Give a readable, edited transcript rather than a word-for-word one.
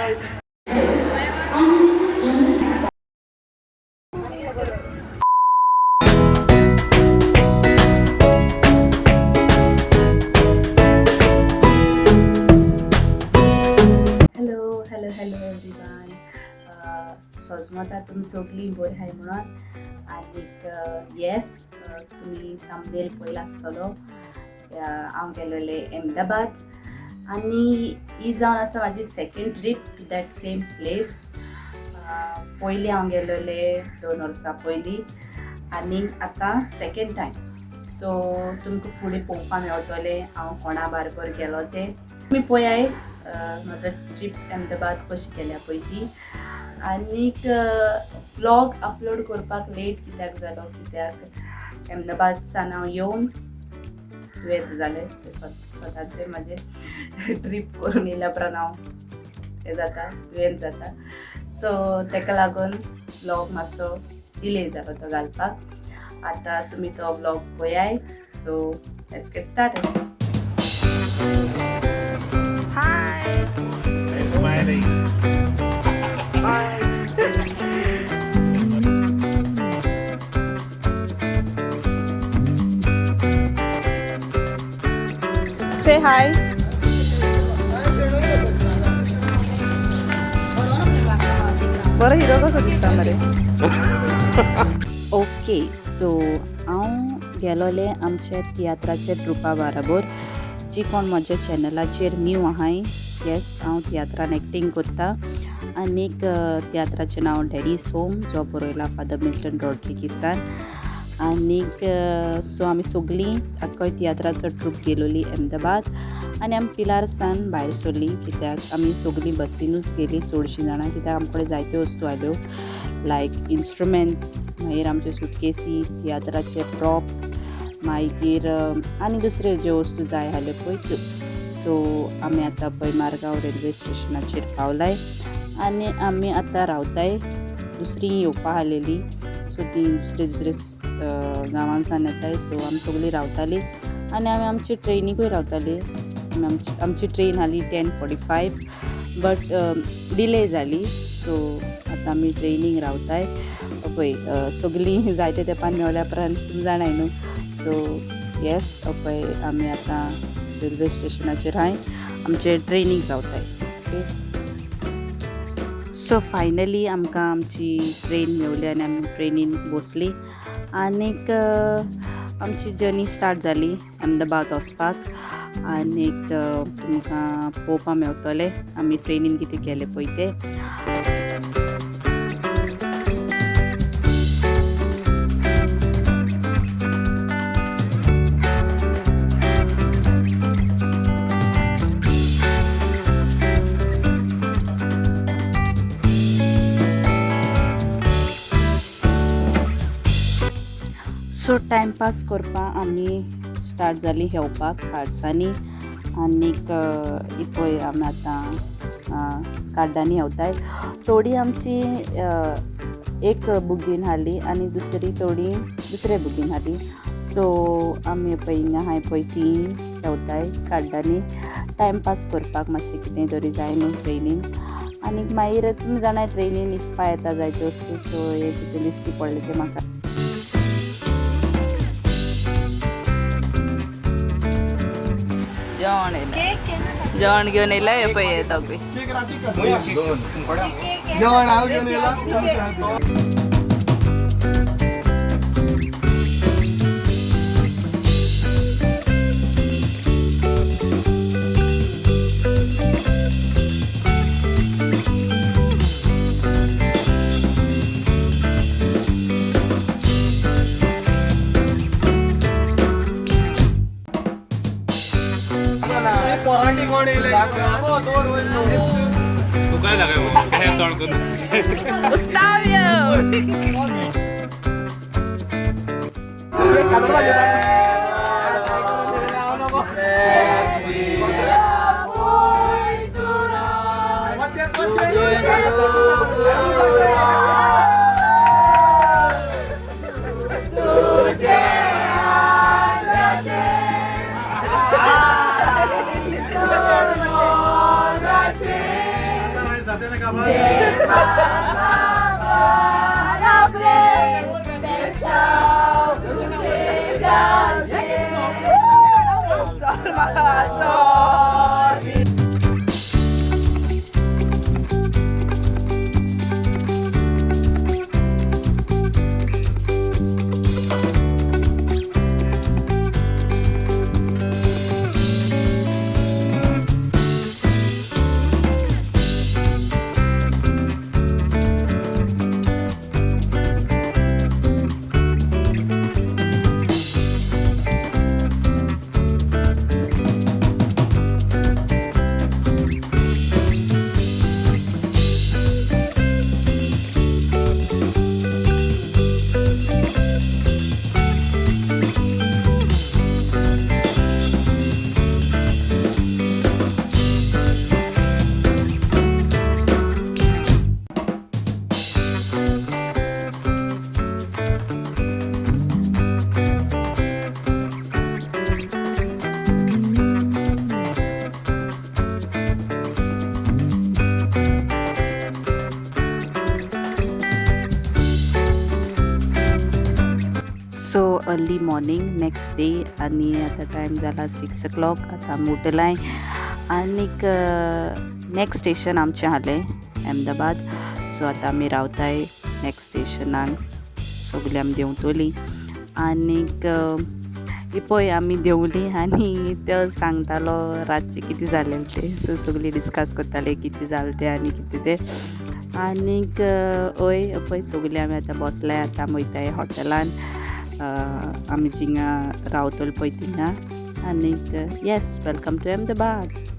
Hello hello hello everyone. सोजमता तुमी सगळीं बरी आहाय म्हणून. आनीक येस, तुमी थंबनेल पळयला आसतलो. हांव गेलोलें अहमदाबाद आनी ही जावन आसा म्हाजी second trip to that same place. पयलीं हांव गेलोलें 2 वर्सां पयलीं आनीक आतां सेकेंड टायम. सो तुमकां फुडें पळोवपाक मेवतलें हांव कोणा बारबर गेलो तें. तुमी पळयाय म्हाजो ट्रीप अहमदाबाद कशी केल्या पळय ती. आनीक व्लॉग अपलोड करपाक लेट कित्याक जालो, कित्याक अहमदाबाद सान हांव येवन दुयेंत जालें. ते स्वताचें म्हाजें ट्रीप करून येयल्या उपरांत हांव हें जाता, दुयेंत जाता. सो ताका लागून व्लॉग मातसो डिले जालो तो घालपाक. आतां तुमी तो vlog पळयाय. So let's get started. Hi. Smiley. Hi. Say hi. बरो हिरो कसो दिसता मरे. ओके, सो हांव गेलोलें आमच्या तियात्राच्या ट्रुपा बराबर. जी कोण म्हज्या चॅनलाचेर न्यू आहाय, येस, हांव तियात्रान एक्टींग करता. आनीक तियात्राचें नांव डॅडीस होम, जो बरयला फादर मिल्टन रॉड्रिगीसान. आनीक सो आमी सगळीं आख्खो तियात्राचो ट्रूप गेलोली अहमदाबाद. आनी आमी पिलार सान भायर सरलीं, कित्याक आमी सगळीं बसीनूच गेलीं चडशीं जाणां, कित्याक आमचे कडेन जायत्यो वस्तू आयल्यो, लायक इन्स्ट्रुमेंट्स, मागीर आमचे सुटकेसी, तियात्राचे प्रॉप्स, मागीर आनी दुसऱ्यो ज्यो वस्तू जाय आसल्यो पळय त्यो. सो आमी आतां पळय मारगांव रेल्वे स्टेशनाचेर पावलाय आनी आमी आतां रावताय. दुसरी येवपा आसलेली, सो ती दुसरे दुसरे गांवांसान येताय. सो आमी सगळीं रावतालीं आनी आमी आमचे ट्रेनीकूय रावतालीं. आमी आमची ट्रेन आसली 10:45, बट डिले जाली. सो आतां आमी ट्रेनीक रावताय. पळय, सगळीं जायते तेंपान मेवल्या उपरांत तुमी जाणाय न्हू. सो येस, पळय आमी आतां रेल्वे स्टेशनाचेर हाय, आमचे ट्रेनीक रावताय. ओके, सो फायनली आमकां आमची ट्रेन मेवली आनी आमी ट्रेनीन बसली आनीक आमची जर्नी स्टार्ट जाली अहमदाबाद वचपाक. आनीक तुमकां पळोवपाक मेवतलें आमी ट्रेनीन कितें केलें पळय तें. सो टायमपास करपाक आमी स्टार्ट जाली घेवपाक कार्ड्सांनी. आनीक ही पळय, आमी आतां कार्डांनी हेवताय. थोडी आमची एक बुगीन हाली आनी दुसरी थोडी दुसरे बुगीन हाली. सो आमी पळय हिंगा हाय पळय ती हेवताय कार्डांनी, टायमपास करपाक मातशें कितें तरी जाय न्हू ट्रेनीन. आनीक मागीर तुमी जाणाय, ट्रेनीन इकपा येता जायत्यो वस्तू. सो हे कितें दिश्टी पडलें तें म्हाका. जेवण येयलें, जेवण घेवन येयलां. हे पळय, हे दोगूय. जेवण हांव घेवन येयला. पराठी कोण येयले? तू काय दाखय काय तोंड करून. उस्ताव्य. So early morning next day आनी आतां टायम जाला 6 o'clock. आतां आमी उठलाय आनीक नेक्स्ट स्टेशन आमचें आहलें अहमदाबाद. सो आतां आमी रावताय नेक्स्ट स्टेशनान. सगळीं आमी देंवतलीं आनीक ही पळय आमी देंवलीं आनी तो सांगतालो रातचें कितें जालें तें. सो सगळीं डिस्कस करतालीं कितें जालें तें आनी कितें तें. आनीक हय, पळय सगळीं आमी आतां बसलाय. आतां आमी वयताय हॉटेलान, आमी जिंगा रावतले पळय थिंगा. आनीक yes, welcome to Ahmedabad.